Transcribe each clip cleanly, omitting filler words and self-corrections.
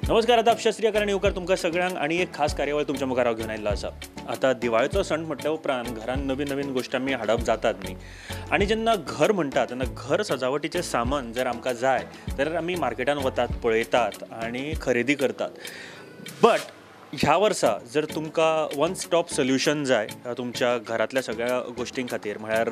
नमस्कार, आदाब, सत श्री अकाल आनी येवकार तुमकां सगळ्यांक आनी एक खास कार्यावळ तुमच्या मुखार हांव घेवन आयिल्लो आसा. आतां दिवाळेचो सण म्हटल्या उपरांत घरान नवीन नवीन गोश्टी आमी हाडप जातात न्ही, आनी जेन्ना घर म्हणटा तेन्ना घर सजावटीचें सामान जर आमकां जाय जाल्यार आमी मार्केटान वतात, पळयतात आनी खरेदी करतात. बट ह्या वर्सा जर तुमकां वन स्टॉप सोल्युशन जाय तुमच्या घरांतल्या सगळ्या गोश्टीं खातीर, म्हळ्यार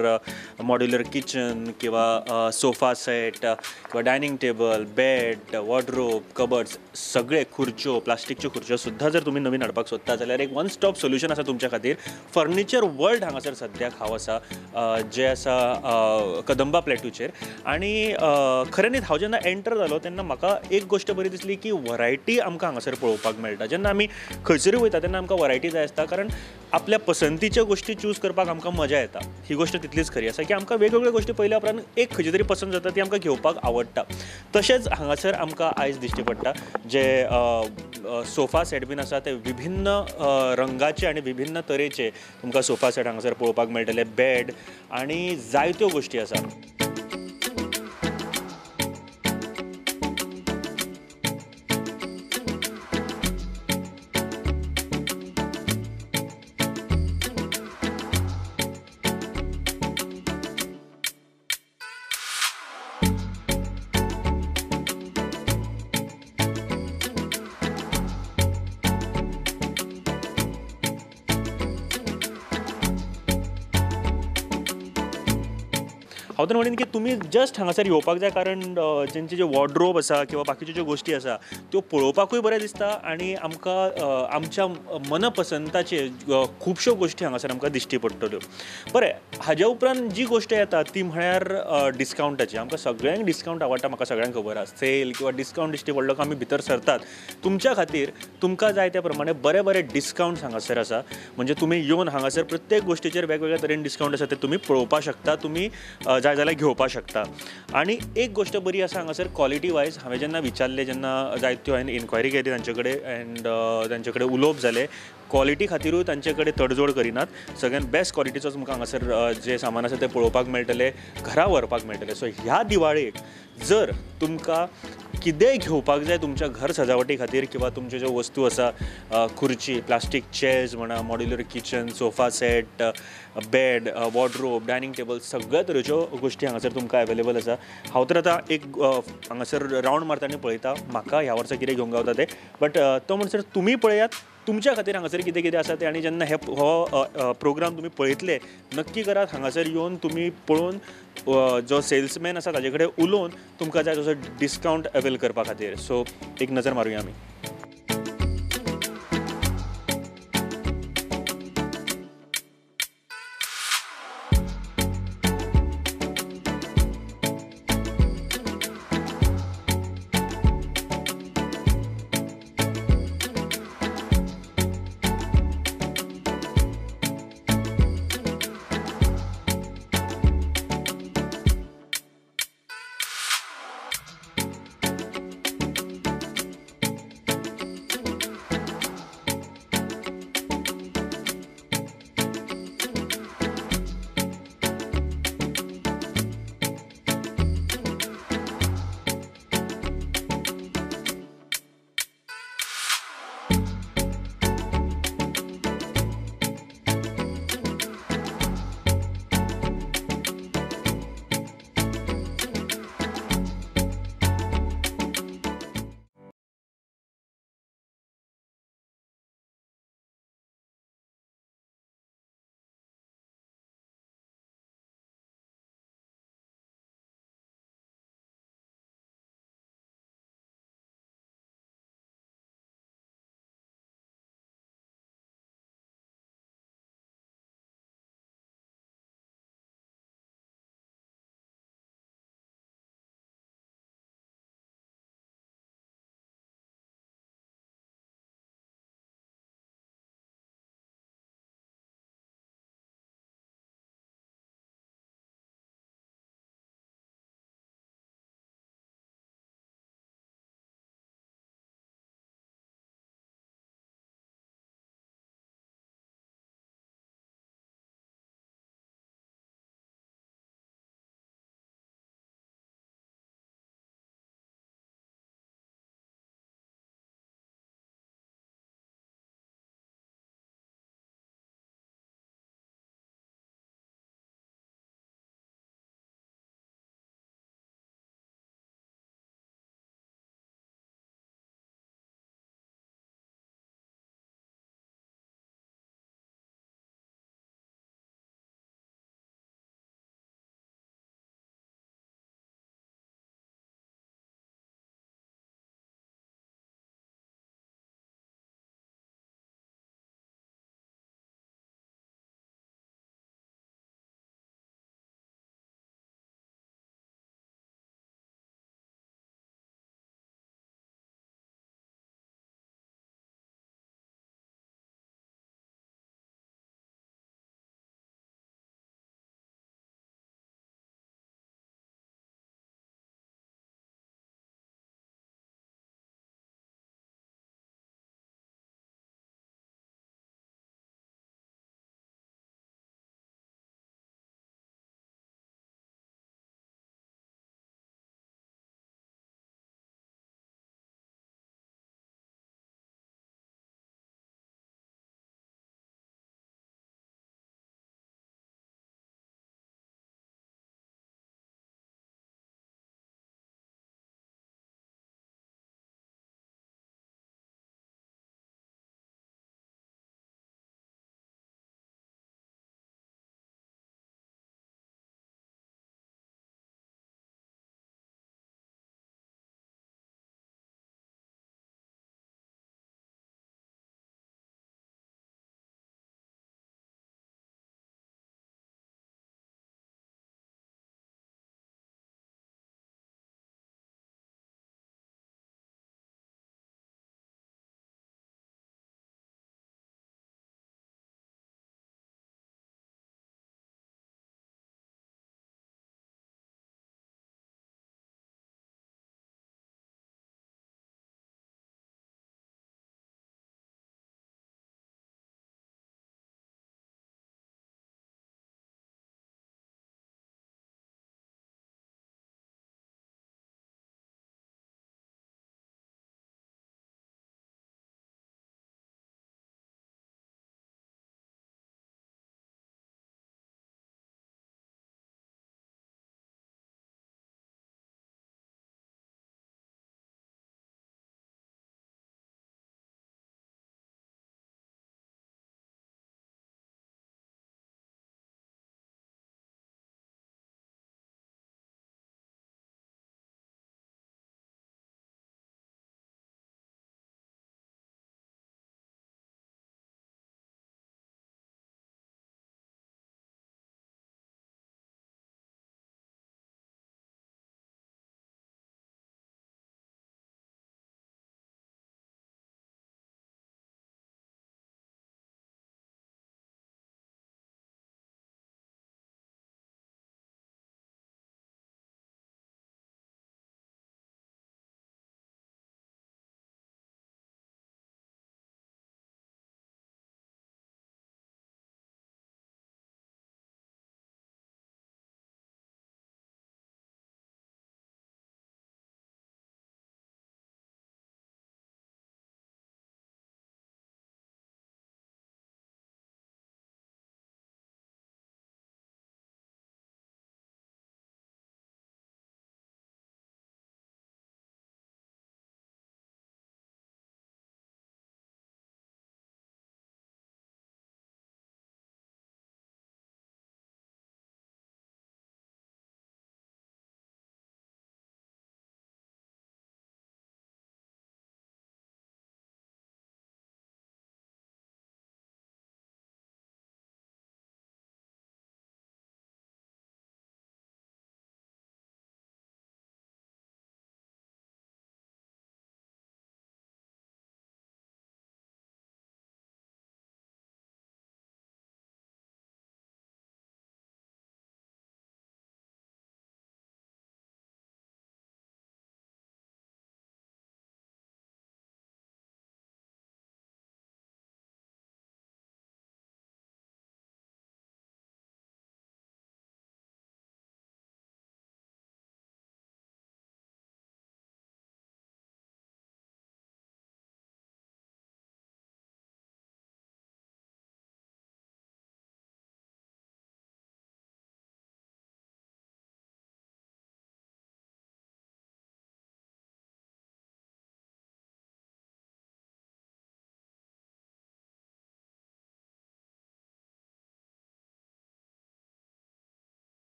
मॉड्युलर किचन किंवा सोफा सेट किंवा dining table, bed, wardrobe, cupboards, सगळे खुर्च्यो, प्लास्टिकच्यो खुर्च्यो सुद्दां जर तुमी नवीन हाडपाक सोदता जाल्यार एक वन स्टॉप सोल्युशन आसा तुमच्या खातीर. फर्निचर वर्ल्ड हांगासर सद्याक हांव आसा, जें आसा कदंबा प्लॅटूचेर. आनी खऱ्यांनीच हांव जेन्ना एंटर जालो तेन्ना म्हाका एक गोश्ट बरी दिसली की वरायटी आमकां हांगासर पळोवपाक मेळटा. जेन्ना आमी खंयसरूय वयता तेन्ना आमकां वरायटी जाय आसता, कारण आपल्या पसंतीच्यो गोश्टी चूज करपाक आमकां मजा येता. ही गोश्ट तितलीच खरी आसा की आमकां वेगवेगळ्यो गोश्टी पळयल्या उपरांत एक खंयची तरी पसंत जाता, ती आमकां घेवपाक आवडटा. तशेंच हांगासर आमकां आयज दिश्टी पडटा जे सोफा सेट बीन आसा ते विभिन्न रंगाचे आनी विभिन्न तरेचे तुमकां सोफा सेट हांगासर पळोवपाक मेळटले, बेड आनी जायत्यो गोश्टी आसा. हांव तर म्हणीन की तुमी जस्ट हांगासर येवपाक जाय, कारण जेंचे जे वॉर्डरोब आसा किंवा बाकीच्यो ज्यो गोश्टी आसा त्यो पळोवपाकूय बरें दिसता आनी आमकां आमच्या मनपसंताचे खुबश्यो गोश्टी हांगासर आमकां दिश्टी पडटल्यो. बरें, हाज्या उपरांत जी गोश्ट येता ती म्हळ्यार डिस्कावंटाची. आमकां सगळ्यांक डिस्कावंट आवडटा, म्हाका सगळ्यांक खबर आसा. सेल किंवा डिस्कावंट दिश्टी पडलो काय आमी भितर सरतात. तुमच्या खातीर तुमकां जाय त्या प्रमाणे बरे बरे डिस्कावंट्स हांगासर आसा. म्हणजे तुमी येवन हांगासर प्रत्येक गोश्टीचेर वेगवेगळ्या तरेन डिस्कावंट आसा ते तुमी पळोवपाक शकता, तुमी जाय जाल्यार घेवपाक शकता. आनी एक गोश्ट बरी आसा हांगासर क्वॉलिटी वायज. हांवें जेन्ना विचारलें, जेन्ना जायत्यो हांवें इन्क्वायरी केली तांचे कडेन एंड तांचे कडेन उलोवप जालें, क्वॉलिटी खातिरूय तांचे कडेन तडजोड करिनात. सगळ्यान बेस्ट क्वॉलिटीचो तुमकां हांगासर जें सामान आसा तें पळोवपाक मेळटलें, घरा व्हरपाक मेळटलें. सो ह्या दिवाळेक जर तुमकां कितेंय घेवपाक जाय तुमच्या घर सजावटी खातीर किंवा तुमच्यो ज्यो वस्तू आसा, खुर्ची, प्लास्टीक चेअर्स म्हणा, modular kitchen, sofa set, bed, wardrobe, dining table, सगळ्या तरेच्यो गोश्टी हांगासर तुमकां अवेलेबल आसा. हांव तर आतां एक हांगासर रावंड मारता आनी पळयता म्हाका ह्या वर्सा कितें घेवंक गावता तें. बट तो म्हणसर तुमी पळयात तुमच्या खातीर हांगासर कितें कितें आसा तें. आनी जेन्ना हे हो प्रोग्राम तुमी पळयतले, नक्की करात हांगासर येवन तुमी पळोवन जो सेल्समॅन आसा ताजे कडेन उलोवन तुमकां जाय तसो डिस्कावंट अवेल करपा खातीर. सो एक नजर मारुया आमी.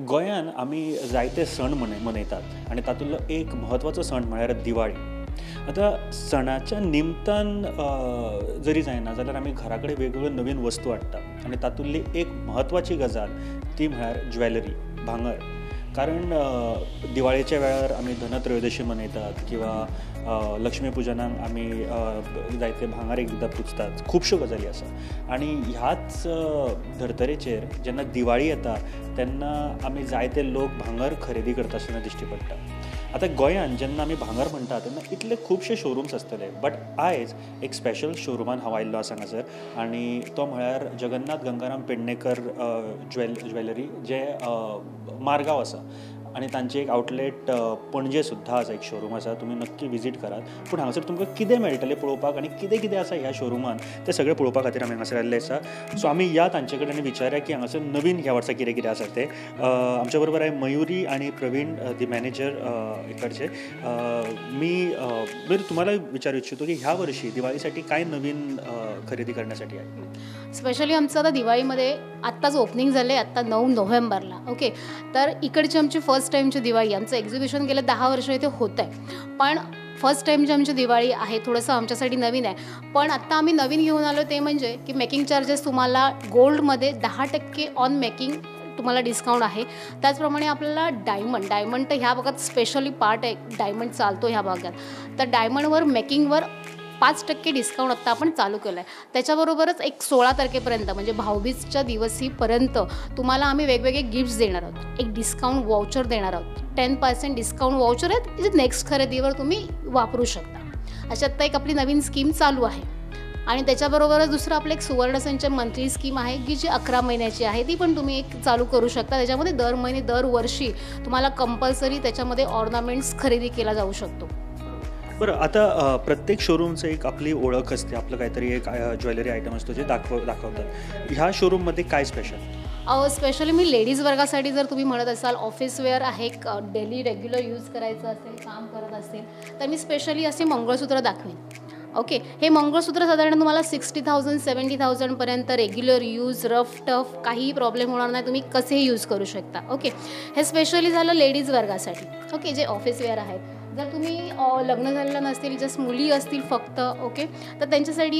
गोंयान आमी जायते सण मनयतात आनी तातूंतलो एक म्हत्वाचो सण म्हळ्यार दिवाळी. आतां सणाच्या निमतान जरी जायना जाल्यार आमी घरा कडेन वेगवेगळ्यो नवीन वस्तू हाडटा आनी तातूंतली एक म्हत्वाची गजाल ती म्हळ्यार ज्वेलरी, भांगर. कारण दिवाळेच्या वेळार आमी धनत्रयोदशी मनयतात किंवा लक्ष्मी पुजनाक आमी जायते भांगर एकदां पुजतात. खुबश्यो गजाली आसा आनी ह्याच धर्तरेचेर जेन्ना दिवाळी येता तेन्ना आमी जायते लोक भांगर खरेदी करता आसतना दिश्टी पडटा. आतां गोंयांत जेन्ना आमी भांगर म्हणटा तेन्ना इतले खुबशे शोरूम्स आसतले, बट आयज एक स्पेशल शोरुमान हांव आयिल्लो आसा हांगासर आनी तो म्हळ्यार जगन्नाथ गंगाराम पेडणेकर ज्वेलरी जे मारगांव आसा आनी तांचे एक आउटलेट पणजे सुद्दां आसा, एक शोरूम आसा, तुमी नक्की विजीट करात. पूण हांगासर तुमकां कितें मेळटलें पळोवपाक आनी कितें कितें आसा ह्या शोरुमान तें सगळें पळोवपा खातीर आमी हांगासर आयिल्ले आसा. सो आमी या तांचे कडेन विचारया की हांगासर नवीन ह्या वर्सा कितें कितें आसा तें. आमच्या बरोबर आहे मयुरी आनी प्रवीण दी मॅनेजर इकडचे. मी बरं तुम्हाला विचारू इच्छितो की ह्या वर्षी दिवाळीसाठी काय नवीन खरेदी करण्यासाठी आहे? स्पेशली आमचं आता दिवाळीमध्ये आत्ताच ओपनिंग झालं आहे, आत्ता 9 नोव्हेंबरला. ओके, तर इकडची आमची फर्स्ट टाईमची दिवाळी, आमचं एक्झिबिशन गेलं 10 वर्ष इथे होतं आहे, पण फर्स्ट टाईमची आमची दिवाळी आहे, थोडंसं आमच्यासाठी नवीन आहे. पण आत्ता आम्ही नवीन घेऊन आलो ते म्हणजे की मेकिंग चार्जेस तुम्हाला गोल्डमध्ये 10% ऑन मेकिंग तुम्हाला डिस्काउंट आहे. त्याचप्रमाणे आपल्याला डायमंड तर ह्या भागात स्पेशली पार्ट आहे, डायमंड चालतो ह्या भागात, तर डायमंडवर मेकिंगवर 5% डिस्काउंट आत्ता आपण चालू केलं आहे. त्याच्याबरोबरच एक 16 तारखेपर्यंत म्हणजे भाऊबीजच्या दिवसीपर्यंत तुम्हाला आम्ही वेगवेगळे गिफ्ट्स देणार आहोत, एक डिस्काउंट वाउचर देणार आहोत, 10% डिस्काउंट वाउचर आहेत जे नेक्स्ट खरेदीवर तुम्ही वापरू शकता. अशा आत्ता एक आपली नवीन स्कीम चालू आहे. आणि त्याच्याबरोबरच दुसरं आपलं एक सुवर्णसंचय मंथली स्कीम आहे की जी 11 महिन्याची आहे, ती पण तुम्ही एक चालू करू शकता. त्याच्यामध्ये दर महिने दरवर्षी तुम्हाला कंपल्सरी त्याच्यामध्ये ऑर्नामेंट्स खरेदी केला जाऊ शकतो. बरं, आता प्रत्येक शोरूमचं एक आपली ओळख असते, आपलं काहीतरी एक ज्वेलरी आयटम असतो जे दाखवतात. ह्या शोरूममध्ये काय स्पेशल? स्पेशली मी लेडीज वर्गासाठी जर तुम्ही म्हणत असाल, ऑफिस वेअर आहे, डेली रेग्युलर यूज करायचं असेल, काम करत असेल, तर मी स्पेशली असे मंगळसूत्र दाखवेन. ओके, हे मंगळसूत्र साधारण तुम्हाला 60,000 70,000पर्यंत रेग्युलर यूज, रफ टफ, काहीही प्रॉब्लेम होणार नाही, तुम्ही कसेही यूज करू शकता. ओके, हे स्पेशली झालं लेडीज वर्गासाठी. ओके, जे ऑफिस वेअर आहेत. जर तुम्ही लग्न झालेलं नसतील, जस्ट मुली असतील फक्त, ओके, तर त्यांच्यासाठी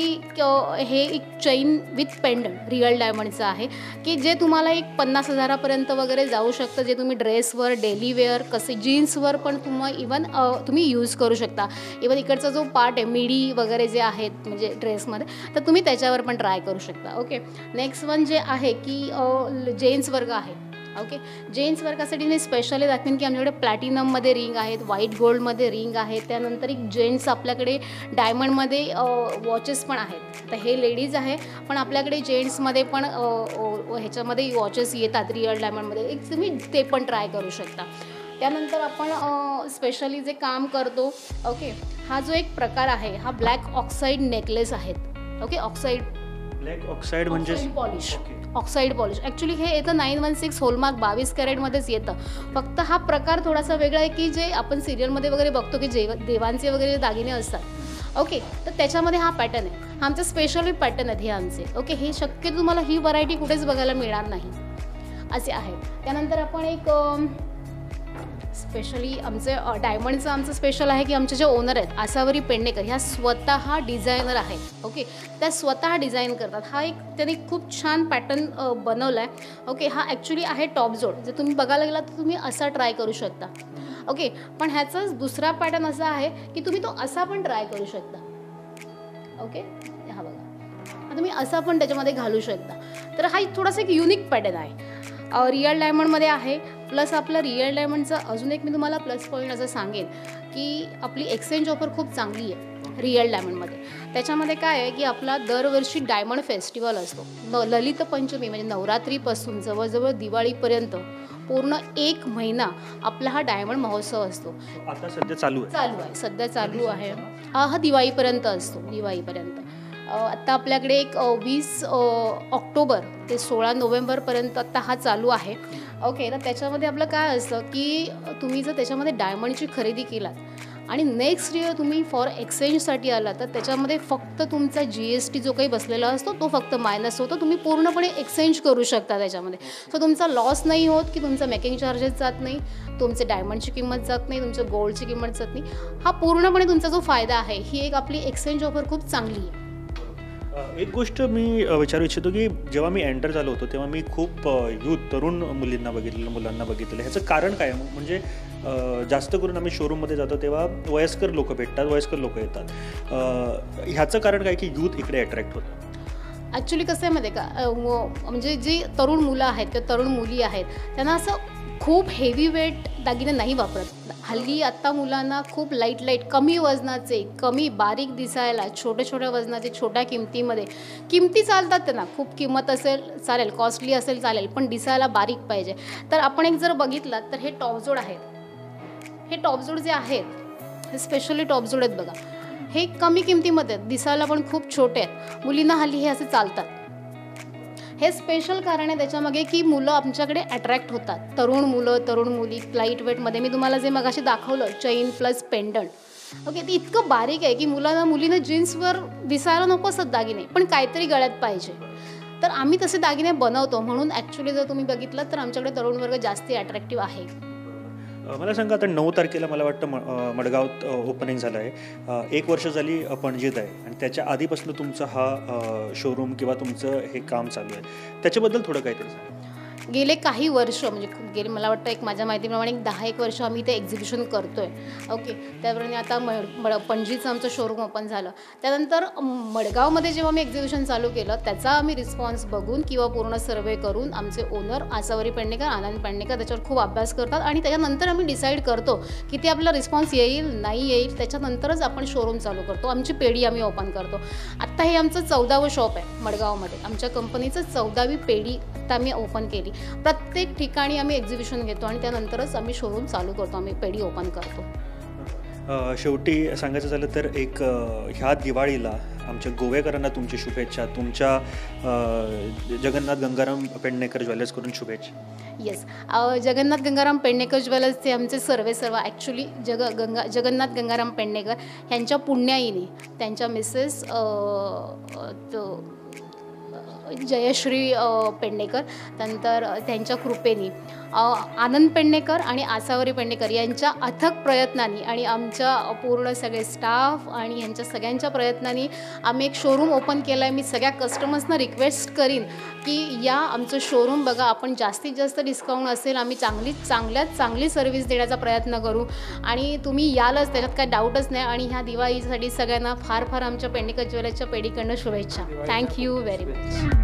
हे एक चैन विथ पेंडंट रिअल डायमंडचं आहे की जे तुम्हाला एक 50,000पर्यंत वगैरे जाऊ शकतं, जे तुम्ही ड्रेसवर, डेली वेअर, कसे जीन्सवर पण तुम्ही इवन तुम्ही यूज करू शकता. इवन इकडचा जो पार्ट आहे मिडी वगैरे जे आहेत म्हणजे ड्रेसमध्ये, तर तुम्ही त्याच्यावर पण ट्राय करू शकता. ओके, नेक्स्ट वन जे आहे की जेंट्स वर्ग आहे. ओके, जेंट्स वर्गासाठी मी स्पेशली दाखवेन की आमच्याकडे प्लॅटिनममध्ये रिंग आहेत, व्हाईट गोल्डमध्ये रिंग आहे, त्यानंतर एक जेंट्स आपल्याकडे डायमंडमध्ये वॉचेस पण आहेत. तर हे लेडीज आहे, पण आपल्याकडे जेंट्समध्ये पण ह्याच्यामध्ये वॉचेस येतात रिअल डायमंडमध्ये, एक तुम्ही ते पण ट्राय करू शकता. त्यानंतर आपण स्पेशली जे काम करतो, ओके, हा जो एक प्रकार आहे हा ब्लॅक ऑक्साईड नेकलेस आहेत. ओके, ऑक्साईड, ब्लॅक ऑक्साईड म्हणजे पॉलिश, ऑक्साईड पॉलिश. ॲक्च्युली हे येतं 916 हॉलमार्क 22 कॅरेटमध्येच येतं. फक्त हा प्रकार थोडासा वेगळा आहे की जे आपण सिरियलमध्ये वगैरे बघतो की देवांचे वगैरे दागिने असतात, ओके, तर त्याच्यामध्ये हा पॅटर्न आहे, हा आमचा स्पेशली पॅटर्न आहे हे आमचे. ओके, हे शक्यतो तुम्हाला ही व्हरायटी कुठेच बघायला मिळणार नाही असे आहे. त्यानंतर आपण एक स्पेशली आमचे डायमंडचं आमचं स्पेशल आहे की आमचे जे ओनर आहेत आसावरी पेडणेकर, ह्या स्वतः डिझायनर आहेत. ओके, त्या स्वतः डिझाईन करतात. हा एक त्यांनी खूप छान पॅटर्न बनवला आहे. ओके, हा ॲक्च्युली आहे टॉपजोड, जर तुम्ही बघायला गेला तर तुम्ही असा ट्राय करू शकता. ओके, पण ह्याचाच दुसरा पॅटर्न असा आहे की तुम्ही तो असा पण ट्राय करू शकता. ओके, हा बघा, तुम्ही असा पण त्याच्यामध्ये घालू शकता. तर हा एक थोडासा एक युनिक पॅटर्न आहे, रिअल डायमंडमध्ये आहे. प्लस आपलं रिअल डायमंडचं अजून एक मी तुम्हाला प्लस पॉईंट असं सांगेन की आपली एक्सचेंज ऑफर खूप चांगली आहे रिअल डायमंडमध्ये. त्याच्यामध्ये काय आहे की आपला दरवर्षी डायमंड फेस्टिवल असतो. ललित पंचमी म्हणजे नवरात्रीपासून जवळजवळ दिवाळीपर्यंत पूर्ण 1 महिना आपला हा डायमंड महोत्सव असतो. आता सध्या चालू आहे, चालू आहे, सध्या चालू आहे. हा दिवाळीपर्यंत असतो, दिवाळीपर्यंत. आत्ता आपल्याकडे एक 20 ऑक्टोबर ते 16 नोव्हेंबरपर्यंत आत्ता हा चालू आहे. ओके, तर त्याच्यामध्ये आपलं काय असतं की तुम्ही जर त्याच्यामध्ये डायमंडची खरेदी केलात आणि नेक्स्ट इयर तुम्ही फॉर एक्सचेंजसाठी आला तर त्याच्यामध्ये फक्त तुमचा GST जो काही बसलेला असतो तो फक्त मायनस होतो, तुम्ही पूर्णपणे एक्सचेंज करू शकता त्याच्यामध्ये. सो तुमचा लॉस नाही होत की तुमचा मेकिंग चार्जेस जात नाही, तुमचे डायमंडची किंमत जात नाही, तुमच्या गोल्डची किंमत जात नाही. हा पूर्णपणे तुमचा जो फायदा आहे, ही एक आपली एक्सचेंज ऑफर खूप चांगली आहे. एक गोष्ट मी विचारू इच्छितो की जेव्हा मी एंटर झालो होतो तेव्हा मी खूप यूथ, तरुण मुलींना बघितलेलं, मुलांना बघितलेलं. ह्याचं कारण काय? म्हणजे जास्त करून आम्ही शोरूममध्ये जातो तेव्हा वयस्कर लोकं भेटतात, वयस्कर लोकं येतात. ह्याचं कारण काय की यूथ इकडे अट्रॅक्ट होतं? ॲक्च्युली कसं आहे माहिती आहे का, म्हणजे जी तरुण मुलं आहेत किंवा तरुण मुली आहेत त्यांना असं खूप हेवी वेट दागिने नाही वापरत. हल्ली आत्ता मुलांना खूप लाईट लाईट, कमी वजनाचे, कमी बारीक दिसायला, छोट्या छोट्या वजनाचे, छोट्या किमतीमध्ये, किमती चालतात त्यांना, खूप किंमत असेल चालेल, कॉस्टली असेल चालेल, पण दिसायला बारीक पाहिजे. तर आपण एक जर बघितलं तर हे टॉपजोड आहेत, हे टॉपजोड जे आहेत हे स्पेशली टॉपजोड आहेत बघा, हे कमी किमतीमध्ये आहेत, दिसायला पण खूप छोटे आहेत, मुलींना हल्ली हे असे चालतात. हे स्पेशल कारण आहे त्याच्यामागे की मुलं आमच्याकडे अट्रॅक्ट होतात, तरुण मुलं, तरुण मुली, लाईट वेटमध्ये. मी तुम्हाला जे मगाशी दाखवलं चैन प्लस पेंडंट, ओके, ते इतकं बारीक आहे की मुलांना मुलींना जीन्सवर दिसायला नको असत दागिने, पण काहीतरी गळ्यात पाहिजे. तर आम्ही तसे दागिने बनवतो, म्हणून ॲक्च्युली जर तुम्ही बघितलं तर आमच्याकडे तरुण वर्ग जास्ती अट्रॅक्टिव्ह आहे. मला सांगा, आता 9 तारखेला मला वाटतं मडगावात ओपनिंग झालं आहे, 1 वर्ष झाली पणजीत आहे आणि त्याच्या आधीपासून तुमचा हा शोरूम किंवा तुमचं हे काम चालू आहे, त्याच्याबद्दल थोडं काहीतरी सांगा. गेले काही वर्ष म्हणजे खूप गेले, मला वाटतं एक माझ्या माहितीप्रमाणे एक 10 वर्ष आम्ही ते एक्झिबिशन करतो आहे. ओके, त्याप्रमाणे आता पणजीचं आमचं शोरूम ओपन झालं, त्यानंतर मडगावमध्ये जेव्हा आम्ही एक्झिबिशन चालू केलं त्याचा आम्ही रिस्पॉन्स बघून किंवा पूर्ण सर्वे करून आमचे ओनर आसावरी पेडणेकर, आनंद पेडणेकर त्याच्यावर खूप अभ्यास करतात आणि त्याच्यानंतर आम्ही डिसाईड करतो की ते आपला रिस्पॉन्स येईल नाही येईल, त्याच्यानंतरच आपण शोरूम चालू करतो, आमची पेढी आम्ही ओपन करतो. आत्ता हे आमचं 14वं शॉप आहे मडगावमध्ये, आमच्या कंपनीचं 14वी पेढी आत्ता आम्ही ओपन केली. प्रत्येक ठिकाणी आम्ही एक्झिबिशन घेतो आणि त्यानंतरच आम्ही शोरूम चालू करतो, आम्ही पेढी ओपन करतो. शेवटी सांगायचं झालं तर एक ह्या दिवाळीला आमच्या गोवेकरांना तुमची शुभेच्छा, तुमच्या जगन्नाथ गंगाराम पेडणेकर ज्वेलर्सकडून शुभेच्छा. येस, जगन्नाथ गंगाराम पेडणेकर ज्वेलर्सचे आमचे सर्वे सर्व ॲक्च्युली जगन्नाथ गंगाराम पेडणेकर ह्यांच्या पुण्याईने त्यांच्या मिसेस जयश्री पेडणेकर, नंतर त्यांच्या कृपेने आनंद पेडणेकर आणि आसावरी पेडणेकर यांच्या अथक प्रयत्नांनी आणि आमच्या पूर्ण सगळे स्टाफ आणि यांच्या सगळ्यांच्या प्रयत्नांनी आम्ही एक शोरूम ओपन केलं आहे. मी सगळ्या कस्टमर्सना रिक्वेस्ट करीन की या आमचं शोरूम बघा, आपण जास्तीत जास्त डिस्काउंट असेल, आम्ही चांगल्यात चांगली सर्व्हिस देण्याचा प्रयत्न करू आणि तुम्ही यालच, त्याच्यात काय डाऊटच नाही. आणि ह्या दिवाळीसाठी सगळ्यांना फार फार आमच्या पेडणेकर ज्वेलर्सच्या पेढीकडनं शुभेच्छा. Thank you very much.